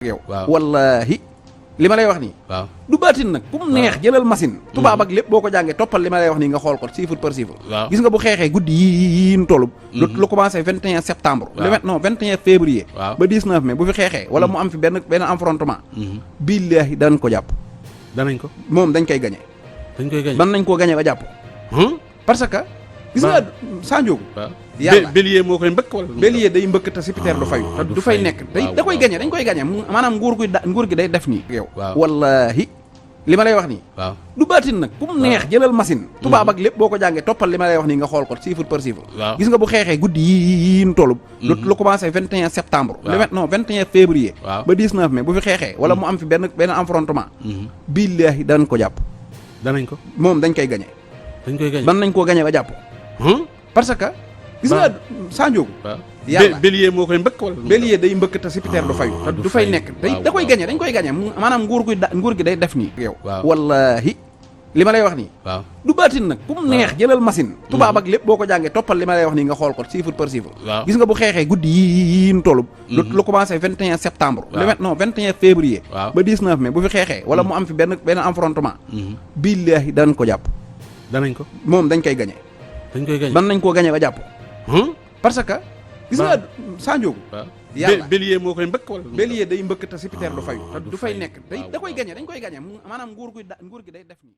yow waaw wallahi li ma lay wax nii waaw du baatin nag ku mu neex jëlal machine tubaab ak lépp boo ko jàngee toppal li ma lay wax nii nga xool ko chiffre par chiffre waaw gis nga bu xeexee guddi yi ñu toll lu commencé 21 septembre le 21 février waaw ba 19 mai bu fi xeexee wala mu am fi benn affrontement billaahi danañ ko jàpp danañ ko moom dañ koy gañe ban nañ koo gañe ba jàpp parce que gis nga Sanjoogu yàlla bélier moo koy mbëkk wala bélier day mbëkk te sipiteer du fayu te du fay nekk da koy gañe dañ koy gañe maanaam nguur gi day def nii yow wallahi li ma lay wax nii waaw du baatin nag ku mu neex jëlal machine tubaab ak lépp boo ko jàngee toppal li ma lay wax nii nga xool ko chiffre par chiffre gis nga bu xeexee guddi yi ñu toll lu commencé 21 septembre le 21 février ba 19 mai bu fi xeexee wala mu am fi benn affrontement billaahi danañ ko jàpp danañ ko moom dañ koy gañe ban nañ koo gañe ba jàpp parce que gis nga Sanjoogu yàlla bélier moo koy mbëkk wala bélier day mbëkk te sipiteer du fayu te du fay nekk da koy gañe dañ koy gañe maanaam nguur gi day def nii yow wallahi li ma lay wax nii du baatin nag ku mu neex jëlal machine tubaab ak lépp boo ko jàngee toppal li ma lay wax nii nga xool ko chiffre par chiffre gis nga bu xeexee guddi yi ñu toll lu commencé 21 septembre le 21 février ba 19 mai bu fi xeexee wala mu am fi benn affrontement billaahi danañ ko jàpp danañ ko moom dañ koy gañe ban nañ koo gañe ba jàpp parce que gis nga Sanjoogu yàlla bélier moo koy mbëkk wala bélier day mbëkk te sipiteer du fayu te du fay nekk da koy gañe dañ koy gañe maanaam nguur gi day def nii